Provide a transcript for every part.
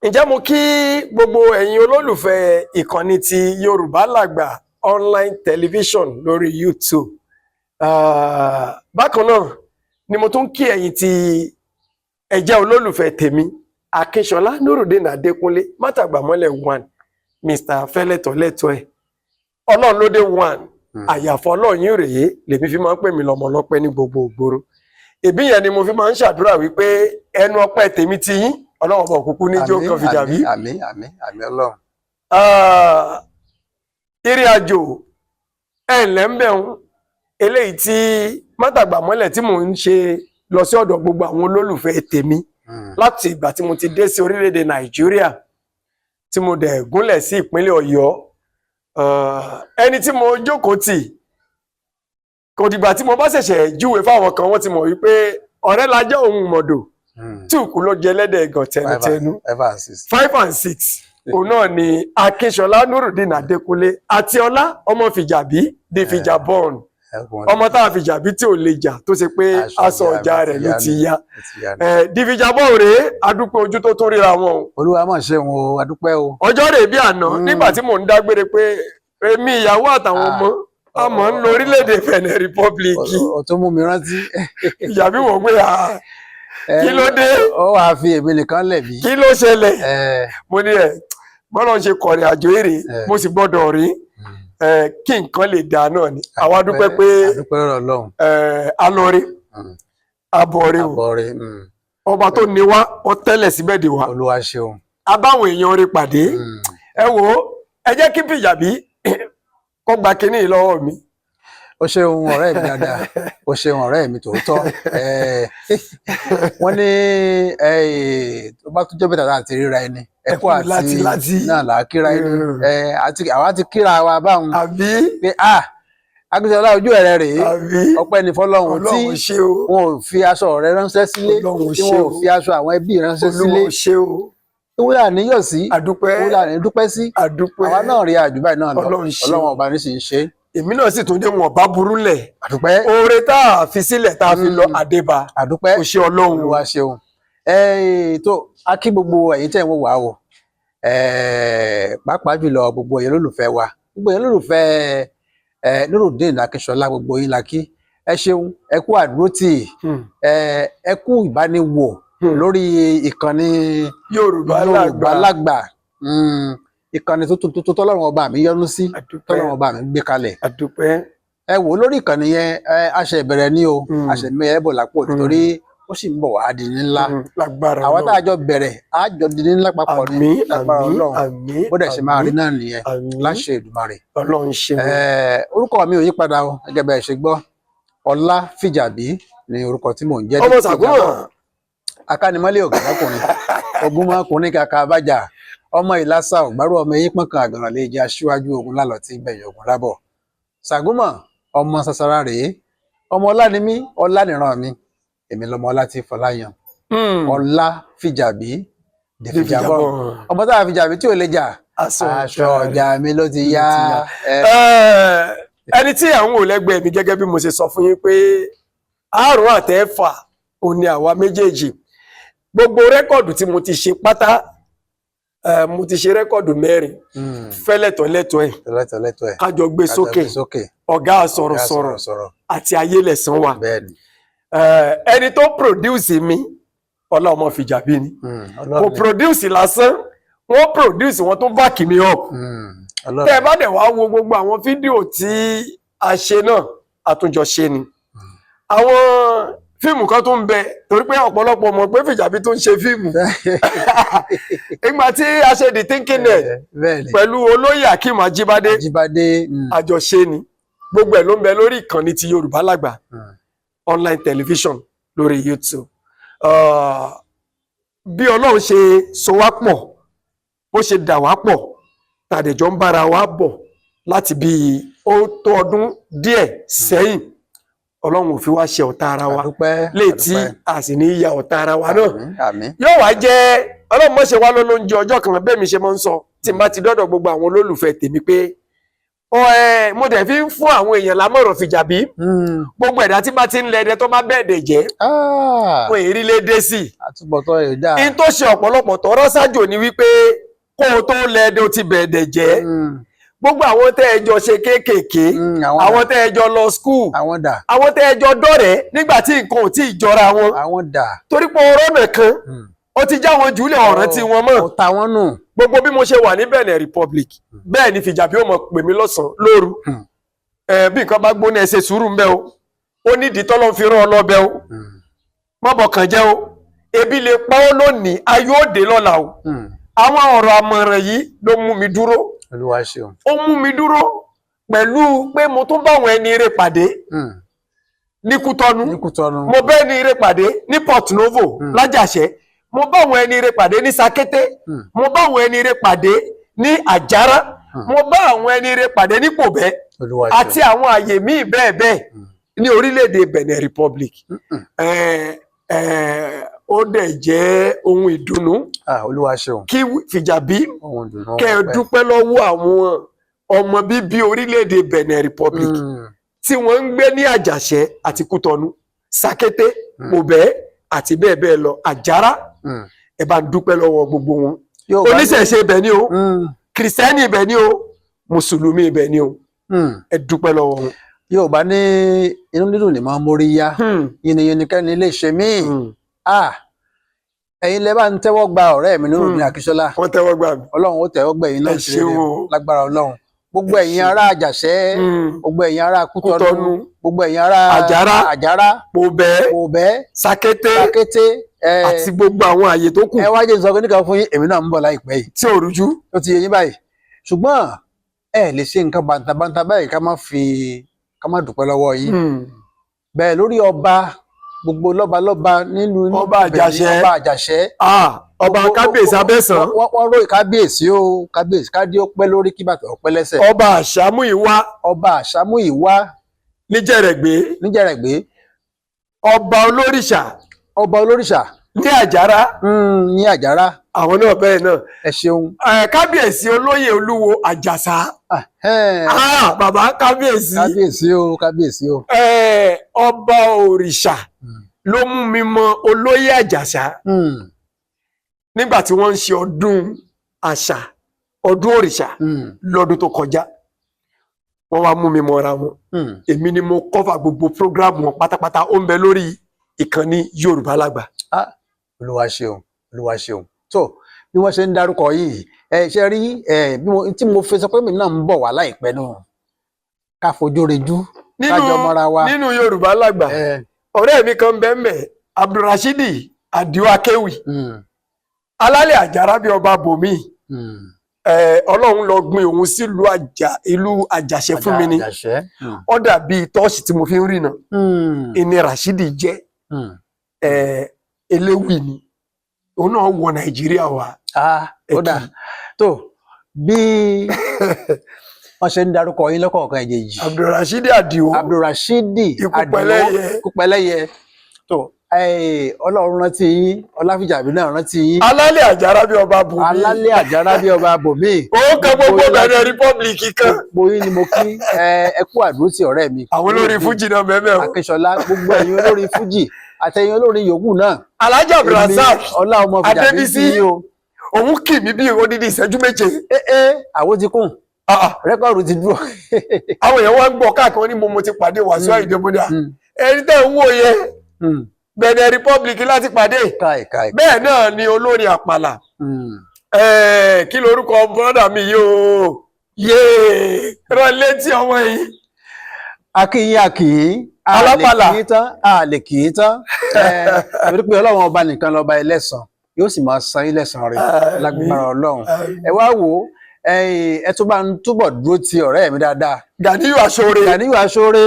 Ǹjẹ́ mo kí gbogbo ẹ̀yin olólùfẹ́ ìkànnì ti Yorùbá Làgbà online television lórí YouTube. Bákan náà ni mo tún kí ẹ̀yin tí ẹ jẹ́ olólùfẹ́ tèmi, Akínṣọlá Nurudeen Adékúnlé Mátàgbàmọ́lẹ̀ one, Mr Fẹ́lẹ́tọ̀lẹ́tọ̀ ẹ̀, Ọlọ́run ló dé one. Àyàfọ́ Ọlọ́run yín rèé lèmi fi máa ń pè mí lọ́mọ ọlọ́pẹ́ ní gbogbo ògbóró. Ìbí yẹn ni mo fi máa ń ṣàdúrà wípé ẹnu ọpẹ́ tèmi ti yín, Ọlọ́run ọba òkùnkùn níjó kan fìjà bí. Àmín, àmín, àmín Ọlọ́run. Ah, ìrìn àjò ẹ̀ ǹlẹ́ ń bẹ̀rùn eléyìí tí Mátàgbàmọ́lẹ̀ tí mò ń ṣe lọ sí ọ̀dọ̀ gbogbo àwọn olólùfẹ́ tèmi láti ìgbà tí mo ti dé sí orílẹ̀-èdè Nàìjíríà, tí mo dẹ̀ gúnlẹ̀ sí ìpínlẹ̀ Ọ̀yọ́. Ẹni tí mo jókòó tì, kò dìgbà tí mo bá ṣẹ̀ṣẹ̀ júwe fáwọn kan, wọ́n ti mọ̀ wípé ọ̀rẹ́ la jẹ́ òun mọ̀dò tí òkú ló jẹ lẹ́dẹ̀ ẹ̀gàn tẹnutẹnu. Five and six. Five and six, òun náà ni Akínṣọlá Nurudeen Adékúnlé àti Ọlá ọmọ Fìjàbí, di Fìjàbọ̀n, ọmọ tá a Fìjàbí tí ò lè jà, tó ṣe pé aṣọ ọjà rẹ̀ ló ti ya. Di Fìjàbọ̀n rèé. Adúpẹ́ ojú tó tún ríra wọn o. Olúwa mọ̀ ṣeun o, adúpẹ́ o. Ọjọ́ rèé bí àná nígbà tí mò ń dágbére pé èmi, ìyàwó àtàwọn ọmọ a mọ̀ ń lọ orílẹ̀-èdè Benin Republic. O tún mú mi rántí. Fìjàbí wọ̀ pé kí ló dé? Ó wàá fi èmi nìkan lẹ̀ bí. Kí ló ṣẹlẹ̀? Mo ní ẹ bọ́lá ń ṣe kọ̀rìn àjò èrè, mo sì gbọ́dọ̀ rí kí nǹkan lè dáa náà ni. Àwa dúpẹ́ pé Adúpẹ́ lọ́rọ̀ Ọlọ́run. Alọ́rẹ́ abọ̀rẹ́ o. Àbọ̀rẹ́. Ọba tó ní wá, ó tẹ́lẹ̀ síbẹ̀ dè wá. Olúwa ṣeun. A báwọn èèyàn rí pàdé. Ẹ wò ó, ẹ jẹ́ kí Fìjàbí kó gba kínní yìí lọ́wọ́ mi. Ó ṣeun ọ̀rẹ́ mi dáadáa, ó ṣeun ọ̀rẹ́ mi tòótọ́. Wọ́n ní tó bá tún jẹ́ bẹ́tà láti ríra ẹni, ẹ̀kọ́ àti láti láti náà là á kíra ẹni. Àti àwa ti kíra wa báwọn àbí pé ah, Akínsọlá, ojú ẹ̀rẹ́ rèé. Àbí? Ọpẹ́ ní fọ́lọ́run tí Ọlọ́run ṣe o. wọn ò fi aṣọ rẹ ránṣẹ́ sílé, Ọlọ́run tí ṣe wọn ò o. fi aṣọ àwọn ẹbí ránṣẹ́ sílé. Olúwa ṣe o. Wúlà níyọ̀ sí. Àdúpẹ́. Wúlà ní dúpẹ́ sí. Àdúpẹ́. Àwa náà rí àjù báyìí náà lọ. Ọlọ́run ṣe. Ọlọ́run ọba ní sì ń ṣe. Èmi náà sì tún dé wọn bá burú lẹ̀. Àdúpẹ́. Oore tá a fi sílẹ̀ tá a fi lọ àdébà. Àdúpẹ́. Kò ṣe Ọlọ́run. Olúwa ṣeun. Tó a kí gbogbo ẹ̀yin tẹ́ ń wò wá o, pàápàá jùlọ gbogbo ẹ̀yin olólùfẹ́ wa, gbogbo ẹ̀yin olólùfẹ́ Nurudeen Akínṣọlá, gbogbo yín la kí. Ẹ ṣeun, ẹ kú àdúrótì, ẹ kú ìbániwò lórí ìkànnì Yorùbá Yorùbá Làgbà. Làgbà, ìkànnì tuntun tuntun tọ́lọ́run ọba mi yọ́nú sí, Àdúpẹ́. tọ́lọ́run ọba mi gbé kalẹ̀. Àdúpẹ́. Ẹ wò ó lórí ìkànnì yẹn, ẹ a ṣe ìbẹ̀rẹ̀ ní o, a ṣe mẹ́ẹ̀ bọ̀ lápò, torí ó sì ń bọ̀ wá di ní ńlá. Lágbára Àwa tá Ọlọ́run. a jọ bẹ̀rẹ̀, a jọ di ní ńlá papọ̀ ní Àmín. lágbára Àmín. Ọlọ́run. Àmín. Bó dẹ̀ ṣe máa rí náà nìyẹn Àmín. láṣẹ Èdùmàrè. Ọlọ́run ṣeun. Orúkọ mi ò yí padà o, gẹ́gẹ́ bẹ́ẹ̀ ṣe gbọ́, Ọlá Fìjàbí ni orúkọ tí mò ń jẹ́. Ọmọ Sàgúnmọ̀. Akánimọ́lé ògùnmọ́kùnrin ogunmọ́kùnrin kàkà bàjà, ọmọ ìlàsà ògbárò, ọmọ eyín pọ̀nkan àgànràn lè jẹ́ aṣíwájú ogun lálọ́ tí gbẹ̀yìn ogun lábọ̀. Sàgúnmọ̀ ọmọ sasara rèé, ọmọ ọlá ni mí, ọlá nìran mi, èmi lọmọ ọlá tí fọláyàn. Ọlá Fìjàbí dè Fìjàbọ̀, ọmọ tá a Fìjàbí tí ò lè jà, aṣọ aṣọ ọjà mi ló ti yá. Ẹni tí àwọn ò lẹ́gbẹ̀ẹ́ mi, gẹ́gẹ́ bí mo ṣe sọ fún yín pé àrùn àtẹ́fà òun ni àwa méjèèjì. Gbogbo record tí mo ti ṣe pátá, mo ti ṣe record 4. Fẹ́lẹ́tọ̀lẹ́tọ̀ ẹ̀. Lẹ́tọ̀lẹ́tọ̀ ẹ̀. Kájọ gbé kájọ sókè. Gbé sókè. Ọ̀gá sọ̀rọ̀sọ̀rọ̀. Sọ̀rọ̀. Àti ayélẹ̀sán wa. Bẹ́ẹ̀ni. Ẹni tó produce mi, Ọlá ọmọ Fìjàbí ni. Kò Ọlọ́run ni. produce lásán, wọ́n produce, wọ́n tún back me up. Ọlọ́run. Tẹ́ ẹ bá dẹ̀ wá wo gbogbo àwọn fídíò tí a ṣe náà, àtúnjọ ṣe ni. Àwọn fíìmù kan tó ń bẹ, torí pé ọ̀pọ̀lọpọ̀ mọ̀ pé Fìjàbí tó ń ṣe fíìmù ìgbà tí a ṣe The Thinking Head Bẹ́ẹ̀ni. pẹ̀lú olóyè Akeem Ajíbádé. Ajíbádé. Àjọṣe ni. Gbogbo ẹ̀ ló ń bẹ lórí ìkànnì ti Yorùbá Làgbà online television lórí YouTube. Bí Ọlọ́run ṣe so wá pọ̀, bó ṣe dà wá pọ̀, tàdéjọ́ ń bára wa bọ̀ láti bí ó tó ọdún díẹ̀ sẹ́yìn, Ọlọ́run ò fi wá ṣe ọ̀tá ara wa. Àdúpẹ́. Léè tí Àdúpẹ́. a sì ní í ya ọ̀tá ara wa náà. Àmín, àmín. Yóò wá jẹ́ Ọlọ́run mọ̀ṣẹ́ wá ló ló ń jẹ ọjọ́ kan. Bẹ́ẹ̀ mi ṣe máa ń sọ tí n bá ti dọ́dọ̀ gbogbo àwọn olólùfẹ́ tèmi pé Ọ, ẹ, mo dẹ̀ fi ń fún àwọn èèyàn lámọ̀ràn, Fìjàbí. Gbogbo ẹ̀dá tí bá ti ń lẹ́dẹ tó bá bẹ̀ẹ̀dẹ̀ jẹ́, wọn èrí lé dé sí i. Àtúbọ̀tán ẹ̀ dáa. In tó ṣe ọ̀pọ̀lọpọ̀ tọrọ ṣájò ni wípé kó o tó lẹ́dẹ, o ti bẹ̀ẹ̀dẹ̀ jẹ́. Gbogbo àwọn tẹ́ ẹ jọ ṣe kéékèèké, àwọn tẹ́ ẹ jọ lọ school, Àwọn dà? àwọn tẹ́ ẹ jọ dọ̀rẹ́ nígbà tí nǹkan ò tí ì jọra wọn, Àwọn dà? torí pé ọ̀rọ̀ nìkan ó ti já wọn jùlẹ̀, ọ̀ràn tí wọn mọ̀. Ó ta wọ́n nù. Gbogbo bí mo ṣe wà ní Benin Republic, bẹ́ẹ̀ ni Fìjàbí ó mọ̀ pè mí lọ́sàn-án lóru. Ẹ bí nǹkan bá gbóná, ẹ ṣe sùúrù ń bẹ o, ó nídìí tọ́lọ́ fi rán ọ lọ́bẹ̀ o. Má bọ̀kàn jẹ́ o, ebi lè pa ọ́ lónìí, ayé ó dé lọ́la o. Àwọn ọ̀rọ̀ àmọ̀ràn yìí ló mú mi dúró. Olúwa ṣeun. Ó mú mi dúró pẹ̀lú pé mo tún bá àwọn ẹni ire pàdé ní Kútọ́nù. Ní Kútọ́nù. Mo bá ẹni ire pàdé ní Port Novo lájàṣẹ́, mo bá àwọn ẹni ire pàdé ní Sakété, mo bá àwọn ẹni ire pàdé ní Àjàrà, mo bá àwọn ẹni ire pàdé ní Pòbẹ́ Olúwa ṣeun. àti àwọn àyè míì bẹ́ẹ̀ bẹ́ẹ̀ ní orílẹ̀-èdè Benin Republic. Ó dẹ̀ jẹ́ ohun ìdùnnú Ah, Olúwa ṣeun. kí Fìjàbí Ohun ìdùnnú. kẹ́ ẹ dúpẹ́ lọ́wọ́ àwọn ọmọ bíbí orílẹ̀-èdè Benin Republic tí wọ́n ń gbé ní Àjàṣẹ́ àti Kútọ́nù, Sàkété, Pòbẹ́ àti bẹ́ẹ̀ bẹ́ẹ̀ lọ, Àjàrà. Ẹ bá ń dúpẹ́ lọ́wọ́ gbogbo wọn. Yóò bá ní- Oníṣẹ̀ṣe ibẹ̀ ni o, kìrìsìtẹ́nì ibẹ̀ ni o, mùsùlùmí ibẹ̀ ni o, ẹ dúpẹ́ lọ́wọ́ wọn. Yóò bá ní inú dídùn ní máa ń mórí yá. Yìnyín kẹ́ni lè ṣe míì. Ah, ẹ̀yin lẹ bá ń tẹ́wọ́ gba ọ̀rẹ́ mi Nurudeen Akínsọ́lá. Wọ́n tẹ́wọ́ gbà mí. Ọlọ́run ó tẹ́wọ́ gbà yín náà Ẹ sí rere ṣeun o. lágbára Ọlọ́run. Gbogbo Ẹ ẹ̀yin ṣeun. ará Àjàṣẹ́, gbogbo ẹ̀yin ará Kútọ́nù, Kútọ́nù, gbogbo ẹ̀yin ará Àjàrà, Àjàrà, Pòbẹ́, Pòbẹ́, Sàkété Sakété, àti gbogbo àwọn àyè tó kù. Ẹ wá jẹ́ sọ kíní kan fún yín, èmi náà ń bọ̀ láìpẹ́ yìí. Tí ò rújú. Ó ti yé yín báyìí. Ṣùgbọ́n ẹ lè ṣe nǹkan bàǹtàbàǹtà báyìí ká má dúpẹ́ lọ́wọ́ yín. Bẹ́ẹ̀ lórí ọba gbogbo lọ́balọ́ba nílùú Ọba Àjàṣẹ́. Ọba Àjàṣẹ́. Ah, ọba kábíyèsí Abẹ́sàn. Wọ́n ròyìn kábíyèsí o, kábíyèsí, kádé ó pẹ́ lórí, kí bàtà ó pẹ́ lẹ́sẹ̀. Ọba Àṣàmúyìwá Ọba Àṣàmúyìwá níjẹ̀rẹ̀gbé. Níjẹ̀rẹ̀gbé. Ọba Olórìṣà Ọba Olórìṣà ní Àjàrà. Ní Àjàrà. Àwọn náà bẹ́ẹ̀ náà. Ẹ ṣeun. Kábíyèsí olóyè Olúwo Àjàsá. Ah, Ah, bàbá kábíyèsí. Kábíyèsí o, kábíyèsí o. Ọba Òrìṣà ló mú mi mọ olóyè Àjàsá nígbà tí wọ́n ń ṣe ọdún àṣà, ọdún òrìṣà lọ́dún tó kọjá. Wọ́n wá mú mi mọ́ra wọn. Èmi ni mo cover gbogbo program wọn pátápátá. Ó ń bẹ lórí ìkànnì Yorùbá Lágbà. Olúwa ṣeun, Olúwa ṣeun. Tó bí wọ́n ṣe ń dárúkọ yìí, ẹ ṣe rí ẹ bí mo tí mo fi sọ pé mi náà ń bọ̀ wá láìpẹ́ náà, ká fojú rejú, kájọ mọ́ra wa. Nínú Yorùbá Lágbà, ọ̀rẹ́ mi kan bẹ́ẹ̀, Abdulrashidi Adio Akéwì, alálẹ̀ Àjàrà bíi ọba bòmí. Ọlọ́run lọ gbin òun sílùú àjà, ìlú Àjàṣẹ́ fún mi ni. Àjàṣẹ́. Ó dàbí tọ́ọ̀ṣì tí mo fi ń rìnà. Ìní Rashidi jẹ́ eléwì ni, òun náà wọ Nàìjíríà wa. Ah, ó dà tó bí wọ́n ṣe ń darúkọ yín lọ́kọ̀ọ̀kan èjèèjì. Abdulrasheed Adio. Abdulrasheed. Ikú pẹlẹ́yẹ. Ikú pẹlẹ́yẹ. Tó Ọlọ́run rántí yín, Ọláfíjàbí náà rántí yín. Alálẹ̀ Àjàrà bí ọba bùnmi. Alálẹ̀ Àjàrà bí ọba bòmí. Ó kan gbogbo Benin Republic kan. Gbogbo yín ni mo kí, ẹ kú àdúró tí ọ̀rẹ́ mi. Àwọn olórin fújì náà bẹ́ẹ̀ o. Akínṣọlá, gbogbo ẹ̀yin olórin fújì àtẹ̀yin olórin yòókù náà. Alhaji Abdulrasaq Èmi, Ọlá ọmọ Fìjàbí Adébísí. kí yín o. Òun kì mí bí odidi ìṣẹ́jú 7. Ẹ àwọn ti kún. Ah, ah. Record ti dúró. Àwọn èèyàn wá ń gbọ́ káàkiri, wọn ní mo ti pàdé Wàsíù Àyìndé mọ́dà. Ẹni tẹ́ ń wò yẹn, Benin Republic láti pàdé. Káì káì. Bẹ́ẹ̀ náà ni olórin àpàlà. Kí lorúkọ bọ́dà mi yìí o? Yéé, rán létí ọmọ yìí. Akínyìn akínyìn. Alápàlà. A lè kì í tán, a lè kì í tán. Torí pé Ọlọ́run ọba nìkan lọ́ba ẹlẹ́san, yóò sì máa san yín lẹ́san rẹ̀ Àmín. lágbára Ọlọ́run. Ẹ wá wò ó, ẹ tún bá ń túbọ̀ dúró ti ọ̀rẹ́ mi dáadáa. Ganiyu Aṣore. Ganiyu Aṣore,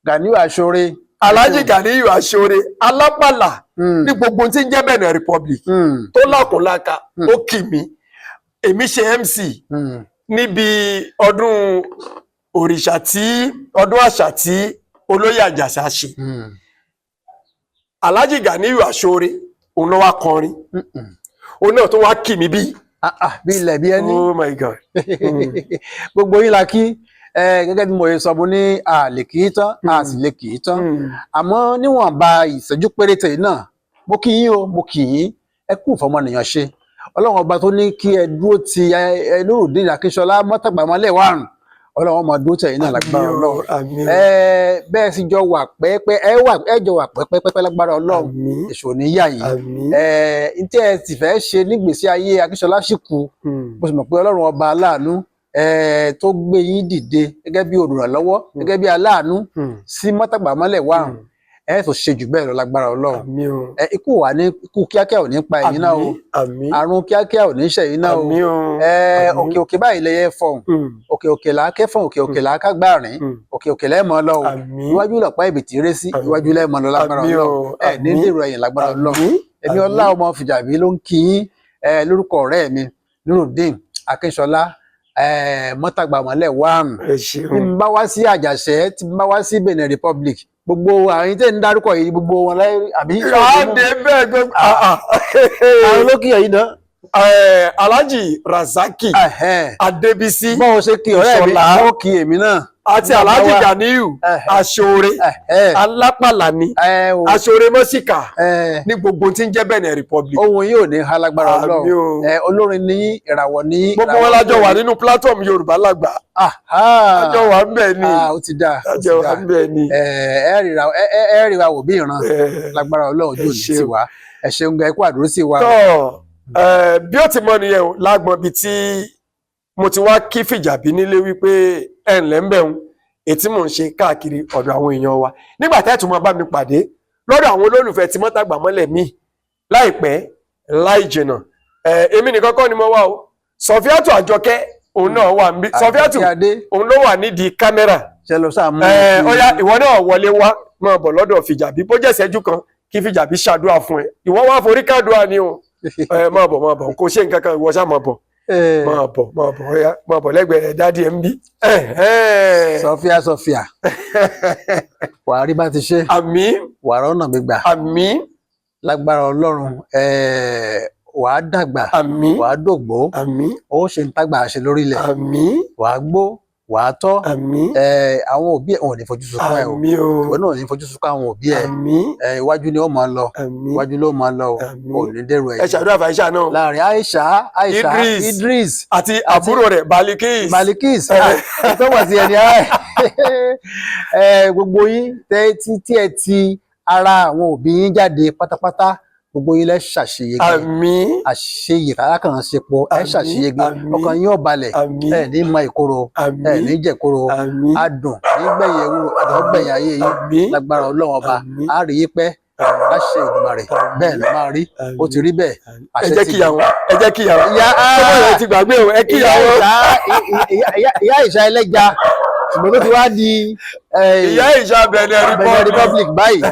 Ganiyu Aṣore. Alhaji Ganiyu Aṣore alápàlà ní gbogbo tí ń jẹ́ Benin Republic tó lákòóláka, ó kì mí. Èmi ṣe MC níbi ọdún òrìṣà, tí ọdún àṣà tí olóyè Àjàsà ṣe. Alhaji Ganiyu Aṣore, òun ló wá kọrin. Òun náà tó wá kì mí bí Ah, ah, bí ilẹ̀ bí ẹni. Oh my God. Gbogbo yín la kí ẹ, gẹ́gẹ́ bí mo ṣe sọ, mo ní a lè kì í tán, a sì lè kì í tán, àmọ́ níwọ̀nba ìṣẹ́jú péréte yìí náà, mo kí yín o, mo kí yín, ẹ kú ìfọmọnìyàn ṣe. Ọlọ́run ọba tó ní kí ẹ dúró ti ẹ Nurudeen Akínṣọlá Mọ́tàgbàmọ́lẹ̀ wàrùn, Ọlọ́run ọmọ dúró tẹ̀yìn náà lágbára Àmín o, Ọlọ́run. Àmín o. Ẹ bẹ́ẹ̀ sì jọ wà pẹ́ẹ́pẹ́, ẹ wà, ẹ jọ wà pẹ́pẹ́pẹ́ lágbára Ọlọ́run. Àmín. Èṣù ò ní yà yín. Àmín. Ẹ ntẹ́ ẹ sì fẹ́ ṣe nígbèésí ayé Akínṣọlá sì kú. Mo sì mọ̀ pé Ọlọ́run ọba aláàánú ẹ tó gbé yín dìde gẹ́gẹ́ bí olùrànlọ́wọ́, gẹ́gẹ́ bí aláàánú sí Mọ́tàgbàmọ́lẹ̀ wàrùn, ẹ tó ṣe jù bẹ́ẹ̀ lọ lágbára Ọlọ́run. Àmín o. Ẹ ikú wà ní ikú kíákíá ò ní pa ẹ̀yin náà o. Àmín, àmín. Àrùn kíákíá ò ní ṣẹ̀yìn náà o. Àmín o. Ẹ Àmín. òkè òkè báyìí lẹyẹ fọhùn, òkè òkè là á kẹfọn, òkè òkè là á kágbá rìn, òkè òkè lẹ́ẹ̀mọ́ lọ o. Àmín. Iwájú lọ̀pá ìbìtì ré sí. Àmín. Iwájú lẹ́ẹ̀mọ́ lọ lágbára Àmín o. Ọlọ́run. Ẹ ní Àmín. dèrò ẹ̀yìn lágbára Ọlọ́run. Àmín. Èmi Ọlá ọmọ Fìjàbí ló ń kí yín ẹ lórúkọ ọ̀rẹ́ mi Nurudeen Akínṣọlá ẹ Mọ́tàgbàmọ́lẹ̀ wàrùn. Ẹ Bí ṣeun. n bá wá sí Àjàṣẹ́, tí n bá wá sí Benin Republic, gbogbo àwọn tẹ́ ń dárúkọ yìí, gbogbo wọn láyé àbí? Káàdé bẹ́ẹ̀ gbogbo. Àwọn olókìyàn yìí náà. Alhaji Razaki Adébísí bọ́n ṣe kí ọ̀rẹ́ mi Ìṣọ̀lá. bọ́n kí èmi náà. Àti Alhaji Ganiyu Aṣoore Alápàlà ni o Aṣoore mọ́síkà ní gbogbo tí ń jẹ́ Benin Republic. Ohun yìí ò ní ha lágbára Àmín Ọlọ́run. o. Olórin ní, ìràwọ̀ ní. Gbogbo wọn lájọ wà nínú platform Yorùbá Lágbà. Lájọ wà ń bẹ̀ ni. Ó ti dáa, ó ti Lájọ wà dáa. ń bẹ̀ ni. Ẹ ríra ẹ ríra wò bí ìran lágbára Ọlọ́run, ojú Ẹ òní ṣeun. ti wá. Ẹ ṣeun gan, ẹ kú àdúró sí wa. Tọ́ ẹ, bí ó ti mọ nìyẹn o, lágbọn bíi tí mo ti wá kí Fìjàbí nílé wípé ẹ ǹlẹ́ ń bẹ̀rùn ètí mò ń ṣe káàkiri ọ̀dọ̀ àwọn èèyàn wa nígbà tẹ́ ẹ̀ tún máa bá mi pàdé lọ́dọ̀ àwọn olólùfẹ́ tí Mọ́tàgbàmọ́lẹ̀ míì láìpẹ́ láì jìnà. Ẹ èmi nìkan kọ́ ni mo wá o, Sọfíàtù Àjọkẹ́ òun náà wà níbí. Sọfíàtù Àjọkẹ́ Adé. òun ló wà nídìí kámẹ́rà. Ṣe lọ sáà mú. Ẹ ọyá, ìwọ náà wọlé wá, máa bọ̀ lọ́dọ̀ Fìjàbí, bó jẹ́ ìṣẹ́jú kan kí Fìjàbí ṣàdúrà fún ẹ. Ìwọ wá forí kádùá ni o. Ẹ máa bọ̀, máa bọ̀, kò ṣe nǹkan kan, ìwọ ṣá máa bọ̀, máa bọ̀, máa bọ̀, ọyá máa bọ̀ lẹ́gbẹ̀ẹ́ daddy ẹ̀ ń bí. Sọfíà, Sọfíà, wàá rí bá ti ṣe. Àmín. Wàá rọ́nà gbígbà. Àmín. Lágbára Ọlọ́run, wàá dàgbà. Àmín. Wàá dògbó. Àmín. Ó ṣe ń tágbà ṣe lórílẹ̀. Àmín. Wàá gbó, wàá tọ́. Àmín. Àwọn òbí ẹ wọn ò ní fojú sunkún ẹ o. Àmín o. Ìwọ náà ò ní fojú sunkún àwọn òbí ẹ. Àmín. Iwájú ni ó máa lọ. Àmín. Iwájú ló máa lọ o. Àmín. Ò ní dèrò Ẹ ẹ̀yìn. ṣàdúrà fàyíṣà náà. Láàrin Aisha, Aisha. Idris. Idris. Àti àbúrò rẹ̀ Balikis. Malikis tó wà sí ẹni ẹ, gbogbo yín tẹ tí ẹ ti ara àwọn òbí yín jáde pátápátá, gbogbo yín lẹ ṣàṣeyege. Àmín. Àṣeyè alákànṣepọ̀ ẹ Àmín, ṣàṣeyege. Àmín. Ọkàn yín ó balẹ̀. Àmín. Ẹ ní mọ ìkorò, ẹ Àmín. ní jẹ̀koro. Àmín. Adùn nígbẹ̀yìn ewúro, adùn gbẹ̀yìn ayé yín. Àmín. Lágbára Ọlọ́run ọba. Àmín. Á rí yín pẹ́ láṣẹ Èdùmàrè. Bẹ́ẹ̀ ló máa rí, ó ti rí bẹ́ẹ̀. Ẹ jẹ́ kíyàwó, ẹ jẹ́ kíyàwó. Ìyá Ọmọ rẹ ti gbàgbé o, ẹ kíyàwó. Ìyá ìṣá ẹlẹ́ja, ṣùgbọ́n tó ti wá di Ìyá ìṣá Benin Benin Republic. Republic báyìí.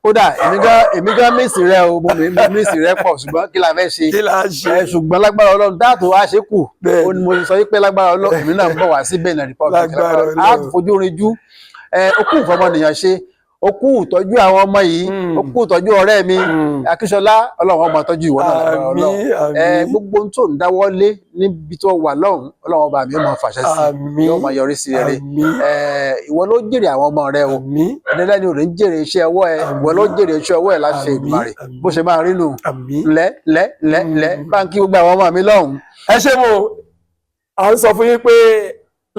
Kódà èmi gan miss rẹ o, mo miss rẹ pọ̀, ṣùgbọ́n kí la fẹ́ ṣe? Kí la ṣe? Ẹ ṣùgbọ́n lágbára Ọlọ́run, dáàtò wá ṣe kù. Bẹ́ẹ̀ni. Ó ní mo sọ wípé lágbára Ọlọ́run, èmi náà ń bọ̀ wá sí Benin Republic. Lágbára Á Ọlọ́run. fojú rinjú ẹ, okú ìfọmọnìyàn ṣe, okú ìtọ́jú àwọn ọmọ yìí, okú ìtọ́jú ọ̀rẹ́ mi Akíṣọlá. Ọlọ́run ọmọ tọ́jú ìwọ náà lágbára Àmín, Ọlọ́run. Ẹ àmín. gbogbo ohun tó ń dáwọ́ lé níbi tó wà lọ́hùn, Ọlọ́run ọba mi ó máa fàṣẹ sí, Àmín. yóò máa yọrí sí rere. Àmín. Ẹ ìwọ ló jèrè àwọn ọmọ rẹ o. Àmín. Ẹnìlẹ́ni ò ní jèrè iṣẹ́ ọwọ́ ẹ, ìwọ ló jèrè iṣẹ́ ọwọ́ ẹ láṣẹ Àmín, Èdùmàrè. àmín. Bó ṣe máa rí nù. Àmín. Lẹ́ lẹ́ lẹ́ lẹ́, báńkì gbogbo àwọn ọmọ mi lọ́hùn. Ẹ ṣé, mo à ń sọ fún yín pé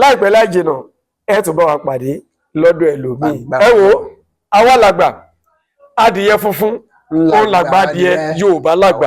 láìpẹ́ láì jìnà, ẹ tún bá wa pàdé lọ́dọ̀ ẹlòmíì. Lágbára. Ẹ wo, àwa làgbà adìyẹ funfun, òun làgbà adìyẹ Yorùbá làgbà.